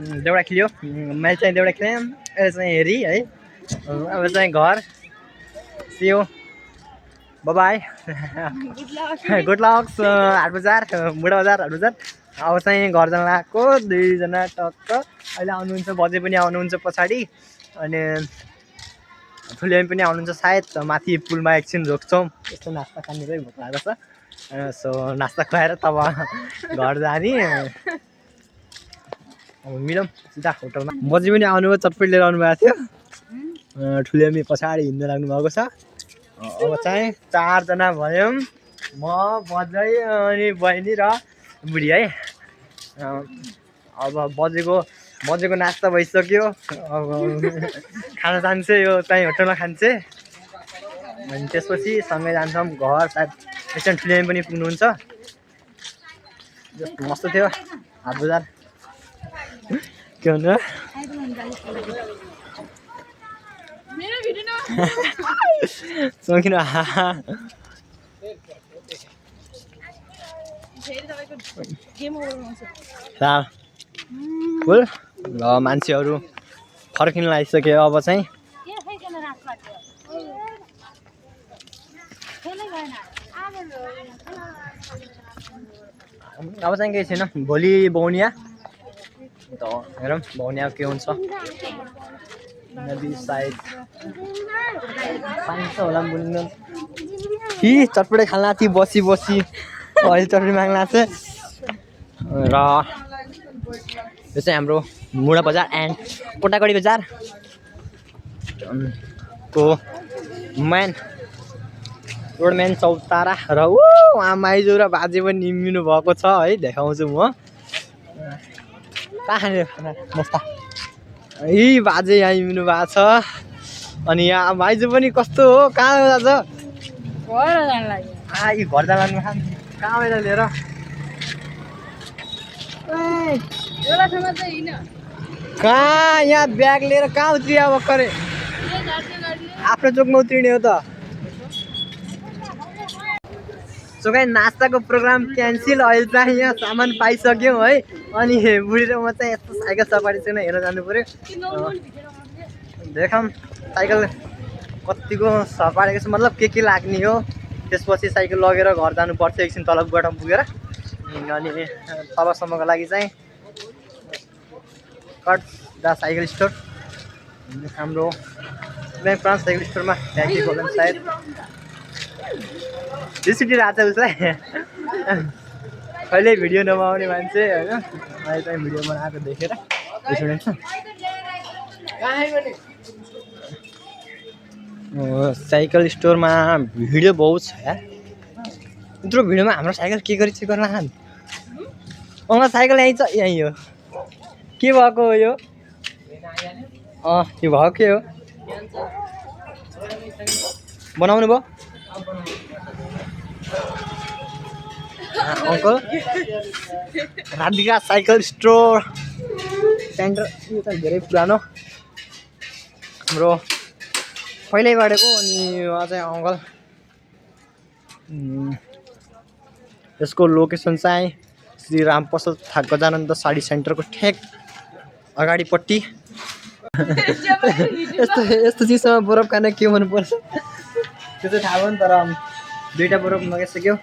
देउडा खेल्यो मैले चाहिँ देउडा खेलेँ अहिले चाहिँ हेरी है अब चाहिँ घर सियो बाबाई गुड लक्स हाट बजार बुढा बजार हाट बजार अब चाहिँ घर जान लागेको दुईजना टक्क अहिले आउनुहुन्छ बजे पनि आउनुहुन्छ पछाडि अनि ठुले पनि आउनुहुन्छ सायद माथि पुलमा एकछिन रोक्छौँ यस्तो नास्ता खाने चाहिँ भोक लागेको छ सो नास्ता खुवाएर तब घर जाने अब मिलौँ सिधा होटलमा बजी पनि आउनुभयो चटपट लिएर आउनुभएको थियो ठुले पनि पछाडि हिँड्नु लाग्नु भएको छ अब चाहिँ 4 जना भयौँ म बजै अनि बहिनी र बुढी है अब बजेको नास्ता भइसक्यो अब खाना जान्छ यो चाहिँ होटलमा खान्छ अनि त्यसपछि सँगै जान्छौँ घर सायद एकछिन ठुले पनि पुग्नुहुन्छ मस्त थियो हाट बजार के भन्नु सोकिन फुल ल मान्छेहरू फर्किन लागिसक्यो अब चाहिँ केही छैन भोलि बौनिया त हेरौँ बौनिया के हुन्छ नदी साइड पाइन्छ होला बुझ्नु कि चटपटे खाना ती बसी अहिले चटपटे माग्ला चाहिँ र यो चाहिँ हाम्रो मुडा बजार एन्ड कोटागढी बजार को मेन रोड मेन चौतारा र माइजू र बाजे पनि निम्मिनु भएको छ है देखाउँछु म कहाँ खाने खाना मस्ता यी बाजे यहाँ निम्मिनु भएको छ अनि यहाँ माइजू पनि कस्तो हो कहाँ जान्छ यी घर जान लाग्नु कहाँ बेला लिएर कहाँ यहाँ ब्याग लिएर कहाँ उत्रिया भर्खरै आफ्नो चोकमा उत्रिने हो त सो गाइस नास्ताको प्रोग्राम क्यान्सल अहिले चाहिँ यहाँ सामान पाइसक्यौँ है अनि बुढी र म चाहिँ यस्तो साइकल सवारी छैन हेर्न जानु पर्यो देखाऊँ साइकल कतिको सपारेको छ मतलब के लाग्ने हो त्यसपछि साइकल लगेर घर जानुपर्छ एकछिन तलबाट पुगेर अनि तलसम्मको लागि चाहिँ कट द साइकल स्टोर हाम्रो फ्रान्स साइकल स्टोरमा ट्याक्सी खोल्नु सायद डिसिटी राछ उसलाई कहिले भिडियो नबनाउने मान्छे होइन अहिले चाहिँ भिडियो बनाएको देखेर साइकल स्टोरमा भिडियो बहुत छ यार यत्रो भिडियोमा हाम्रो साइकल के गरी चेक गर्न अँ साइकल यहीँ छ यहीँ हो के भएको हो यो यो भएको के हो बनाउनु भयो uncle Radhika cycle store centre यो त धेरै पुरानो हाम्रो पहिल्यै गरेको अनि चाहिँ अङ्कल यसको लोकेसन चाहिँ श्री राम पसल गजानन्द साडी सेन्टरको ठेक अगाडिपट्टि यस्तो चिजसँग बरफ खान के भन्नुपर्छ त्यो चाहिँ थाहा भयो नि तर 2टा बरफ मगाइसक्यो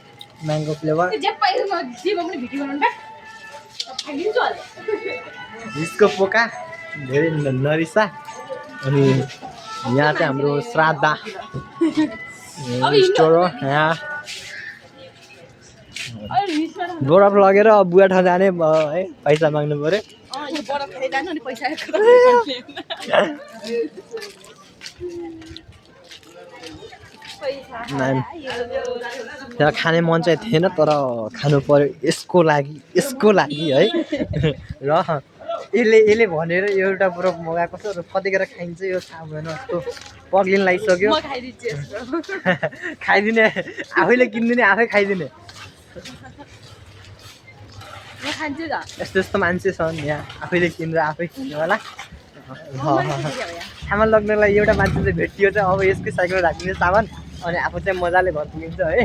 म्याङ्गो फ्लेभर हिजको पोका धेरै नरिसा अनि यहाँ चाहिँ हाम्रो श्राद्ध स्टोर हो यहाँ बरफ लगेर बुवा ठाउँ जाने है पैसा माग्नु पर्यो त्यहाँ खाने मन चाहिँ थिएन तर खानु पर्यो यसको लागि है र यसले भनेर एउटा बरफ मगाएको छ र कतिखेर खाइन्छ यो थाहा भएन जस्तो पग्लिन लागिसक्यो खाइदिने आफैले किनिदिने आफै खाइदिने यस्तो यस्तो मान्छे छन् यहाँ आफैले किनेर आफै किन्ने होला सामान लग्नलाई एउटा मान्छे चाहिँ भेटियो चाहिँ अब यसकै साइकल राखिदिने सामान अनि आफू चाहिँ मजाले घर पुगिन्छ है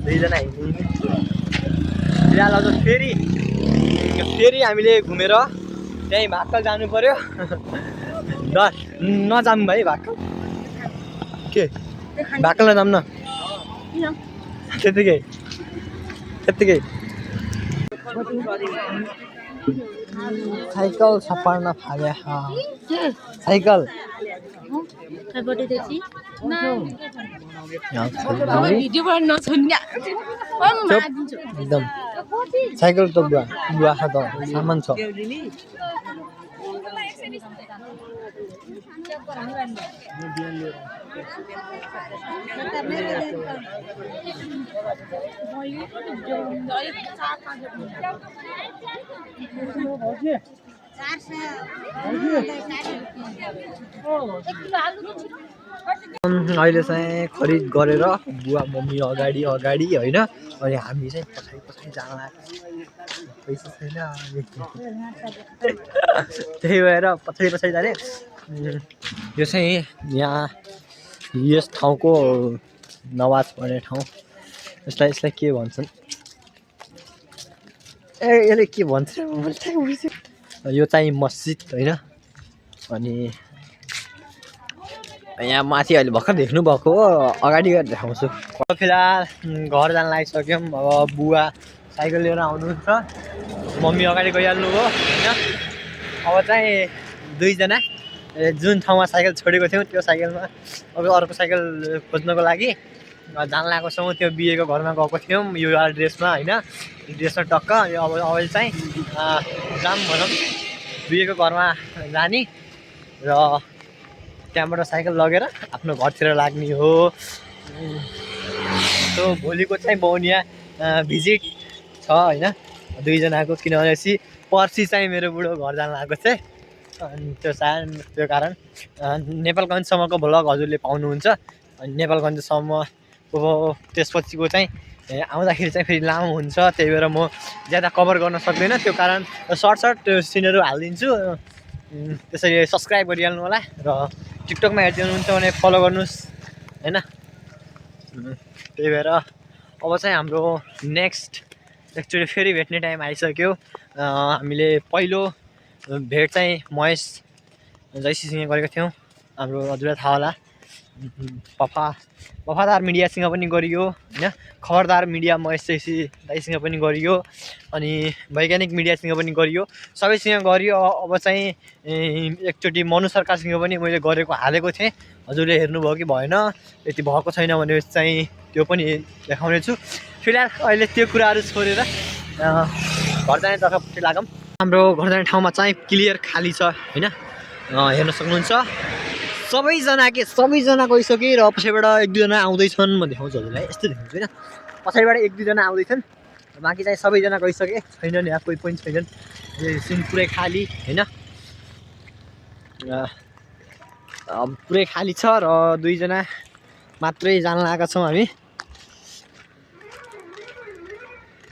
दुईजना हिँड्ने फिलहाल अब फेरि फेरि हामीले घुमेर त्यहीँ भाक्कल जानु पर्यो नजाऊँ भाइ भाक्कल के भाक्कल नजाऊँ न त्यत्तिकै त्यत्तिकै साइकल छप्पन्न फाले साइकल एकदम साइकल त बुवा छ त सामान छ अहिले चाहिँ खरिद गरेर बुवा मम्मी अगाडि होइन अनि हामी चाहिँ पछाडि जान पैसा छैन त्यही भएर पछाडि जाने यो चाहिँ यहाँ यस ठाउँको नवाज भन्ने ठाउँ यसलाई के भन्छन् यसले के भन्छ यो चाहिँ मस्जिद होइन अनि यहाँ माथि अहिले भर्खर देख्नु भएको हो अगाडि गएर देखाउँछु फिलहाल घर जान लागिसक्यौँ अब बुवा साइकल लिएर आउनुहुन्छ मम्मी अगाडि गइहाल्नु हो होइन अब चाहिँ दुईजना जुन ठाउँमा साइकल छोडेको थियौँ त्यो साइकलमा अब अर्को साइकल खोज्नको लागि जान लागेको छौँ त्यो बिहेको घरमा गएको थियौँ यो ड्रेसमा होइन ड्रेसमा टक्क अब चाहिँ जाम भनौँ बिहेको घरमा जाने र त्यहाँबाट साइकल लगेर आफ्नो घरतिर लाग्ने हो सो भोलिको चाहिँ बौनिया भिजिट छ होइन दुईजनाको किनभनेपछि पर्सि चाहिँ मेरो बुढो घर जान लागेको चाहिँ अनि त्यो कारण नेपालगञ्जसम्मको भ्लग हजुरले पाउनुहुन्छ अनि नेपालगञ्जसम्मको त्यसपछिको चाहिँ आउँदाखेरि चाहिँ फेरि लामो हुन्छ त्यही भएर म ज्यादा कभर गर्न सक्दिनँ त्यो कारण सर्ट सिनहरू हालिदिन्छु त्यसरी सब्सक्राइब गरिहाल्नु होला र टिकटकमा हेर्दै हुनुहुन्छ भने फलो गर्नुहोस् होइन त्यही भएर अब चाहिँ हाम्रो नेक्स्ट एकचोटि फेरि भेट्ने टाइम आइसक्यो हामीले पहिलो भेट चाहिँ महेश जैसीसँग गरेको थियौँ हाम्रो हजुरलाई थाहा होला वफादार मिडियासँग पनि गरियो होइन खबरदार मिडिया महेश जैसी दाइसँग पनि गरियो अनि वैज्ञानिक मिडियासँग पनि गरियो सबैसँग गरियो अब चाहिँ एकचोटि मनु सरकारसँग पनि मैले गरेको हालेको थिएँ हजुरले हेर्नुभयो कि भएन यति भएको छैन भने चाहिँ त्यो पनि देखाउने छु फिलहाल अहिले त्यो कुराहरू छोडेर घर जाने तर्फपट्टि लागौँ हाम्रो घर जाने ठाउँमा चाहिँ क्लियर खाली छ होइन हेर्न सक्नुहुन्छ सबैजना गइसके र पछाडिबाट एक दुईजना आउँदैछन् म देखाउँछु हजुरलाई यस्तो देखाउँछु होइन पछाडिबाट एक दुईजना आउँदैछन् बाँकी चाहिँ सबैजना गइसके छैनन् यहाँ कोही पनि छैनन् सिन पुरै खाली होइन पुरै खाली छ र दुईजना मात्रै जान लागेका छौँ हामी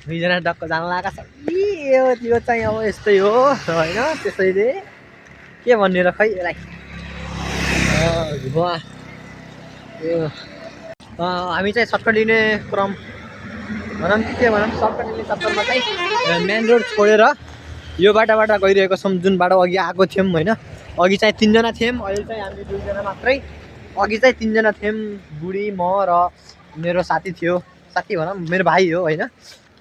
दुईजना डक्क जान लागेका छ त्यो चाहिँ अब यस्तै हो होइन त्यसैले के भन्ने र खै यसलाई हामी चाहिँ सर्टकट लिने क्रम भनौँ कि के भनौँ सर्टकट लिने चक्करमा चाहिँ मेन रोड छोडेर यो बाटोबाट गइरहेको छौँ जुन बाटो अघि आएको थियौँ होइन अघि चाहिँ तिनजना थियौँ अहिले चाहिँ हामी दुईजना मात्रै अघि चाहिँ तिनजना थियौँ बुढी म र मेरो साथी थियो साथी भनौँ मेरो भाइ हो होइन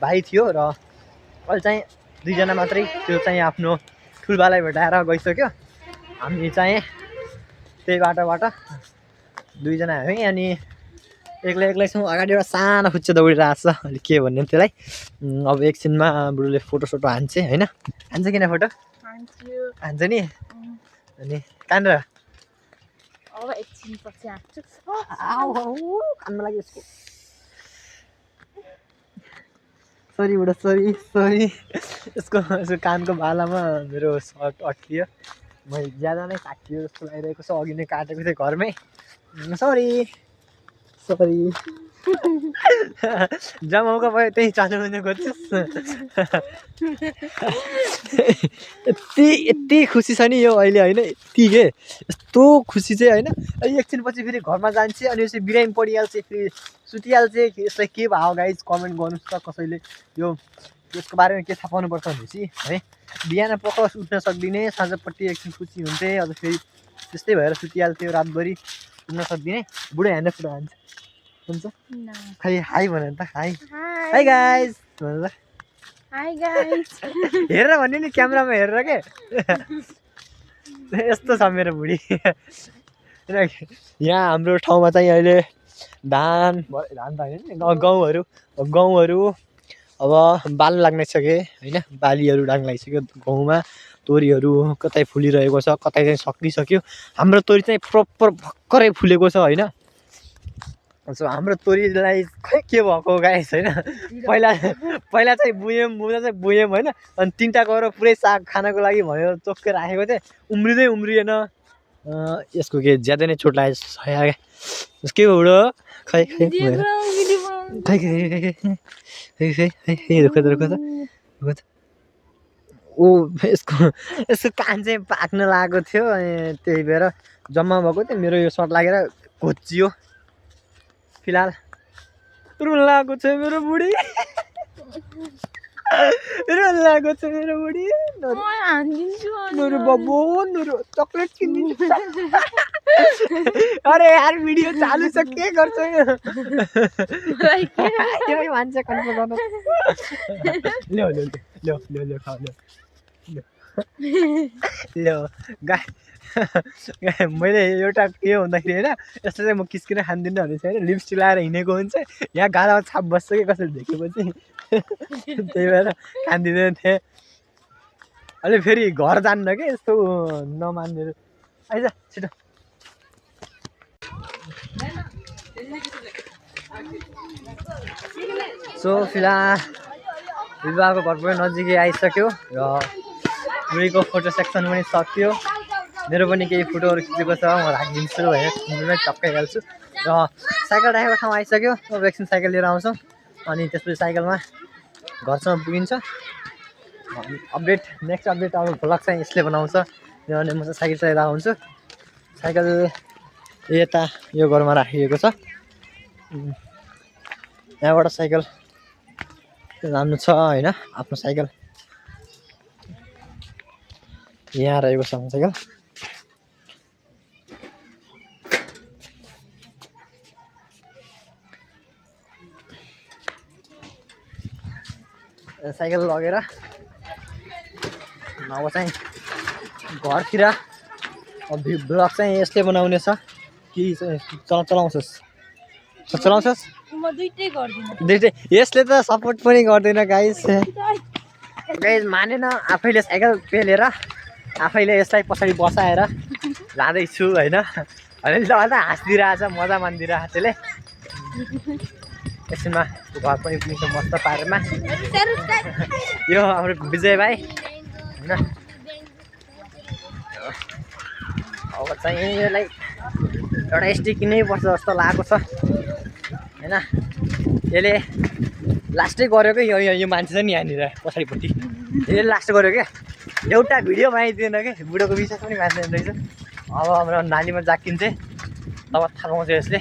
भाइ थियो र अहिले चाहिँ दुईजना मात्रै त्यो चाहिँ आफ्नो ठुलबालाई भेटाएर गइसक्यो हामी चाहिँ त्यही बाटोबाट दुईजना हामी अनि एक्लै छौँ अगाडि एउटा सानो खुच्चा दौडिरहेको छ अहिले के भन्ने त्यसलाई अब एकछिनमा बुढोले फोटो हान्छ होइन हान्छ किन फोटो हान्छ नि अनि कहाँनिर अब एकछिन पछि हान्छु कानमा लाग्यो यसको सरी बुढो सरी यसको कानको भालामा मेरो सर्ट अड्कियो मैले ज्यादा नै काटियो जस्तो लागिरहेको छ अघि नै काटेको थिएँ घरमै सरी जहाँ मौका भयो त्यहीँ चाल्नु भने खोज्नुहोस् यति खुसी छ नि यो अहिले होइन यति के यस्तो खुसी चाहिँ होइन एकछिनपछि फेरि घरमा जान्छ अनि यसरी बिरामी पडिहाल्छ फेरि सुतिहाल्छ यसलाई के भयो गाइज कमेन्ट गर्नुहोस् त कसैले यो यसको बारेमा के थाहा पाउनुपर्छ भनेपछि है बिहान पकस उठ्न सक्दिने साँझपट्टि एकछिन खुसी हुन्थे अझ फेरि त्यस्तै भएर सुतिहाल्थ्यो रातभरि उठ्न सक्दिने बुढो हान्ने फुटो हान्छ हुन्छ खै हाई भन त हाई हाई गाइस भन त हाई गाइस हेरेर भन्यो नि क्यामेरामा हेरेर के यस्तो छ मेरो बुढी यहाँ हाम्रो ठाउँमा चाहिँ अहिले धान त होइन गहुँहरू अब बाल लाग्नसके होइन बालीहरू लाग्न लागिसक्यो गहुँमा तोरीहरू कतै फुलिरहेको छ कतै चाहिँ सकिसक्यो हाम्रो तोरी चाहिँ प्रपर भर्खरै फुलेको छ होइन सो हाम्रो तोरीलाई खै के भएको गाइस होइन पहिला चाहिँ बुयौँ होइन अनि 3टा गएर पुरै साग खानको लागि भनेर चोक्कै राखेको थिएँ उम्रिएन यसको के ज्यादा नै चोट लागेको छ के हो बुढो खै रुख ऊ यसको कान चाहिँ पाक्न लागेको थियो अनि त्यही भएर जम्मा भएको थियो मेरो यो सर्ट लागेर घोचियो फिलहाल रुन लागेको छ मेरो बुढी रुन लागेको छ मेरो बुढी नोरु बबो नोरु चक्लेट किनिदिन्छु अरे यार भिडियो चालु छ के गर्छ यो मान्छे कन्ट्रोल गर्नु ल्याउ खाऊ ल्याउ मैले एउटा के भन्दाखेरि होइन यस्तो चाहिँ म किस्किन खान्दिनँ भनेपछि होइन लिपस्टिक लगाएर हिँडेको हुन्छ यहाँ गालामा छाप बस्छ कि कसैले देखेपछि त्यही भएर खान्दिँदैन थिएँ अहिले फेरि घर जान्न कि यस्तो नमान्नेहरू आइज छिटो सो फिलहाल विवाहको घर पनि नजिकै आइसक्यो र बुढीको फोटो सेक्सन पनि सक्यो मेरो पनि केही फोटोहरू खिचेको छ म राखिदिन्छु होइन सुन्नुमै टक्काइहाल्छु र साइकल राखेको ठाउँ आइसक्यो अब एकछिन साइकल लिएर आउँछौँ अनि त्यसपछि साइकलमा घरसम्म पुगिन्छ नेक्स्ट अपडेट अब भ्लग चाहिँ यसले बनाउँछ किनभने म चाहिँ साइकल चलाइरहेको हुन्छु साइकल यता यो घरमा राखिएको छ यहाँबाट साइकल लानु छ होइन आफ्नो साइकल यहाँ रहेको छ साइकल साइकल लगेर अब चाहिँ घरतिर ब्लग चाहिँ यसले बनाउने छ कि चलाउँछस् म दुइटै गर्दिनँ दुइटै यसले त सपोर्ट पनि गर्दैन गाइस मानेन आफैले साइकल पेलेर आफैले यसलाई पछाडि बसाएर जाँदैछु होइन अहिले त हाँसिदिरहेछ मजा मानिदिरहेको त्यसले एकछिनमा घर पनि पुग्छ मस्त पारेमा यो हाम्रो विजय भाइ होइन अब चाहिँ यसलाई एउटा स्टिक किनै पर्छ जस्तो लागेको छ होइन यसले लास्टै गर्यो क्या यो मान्छे छ नि यहाँनिर पछाडिपट्टि यसले लास्ट गर्यो क्या एउटा भिडियो बनाइदिएन क्या बुढोको विश्वास पनि मान्दैन रहेछ अब हाम्रो नालीमा जाकिन्छ तब थाहा पाउँछ यसले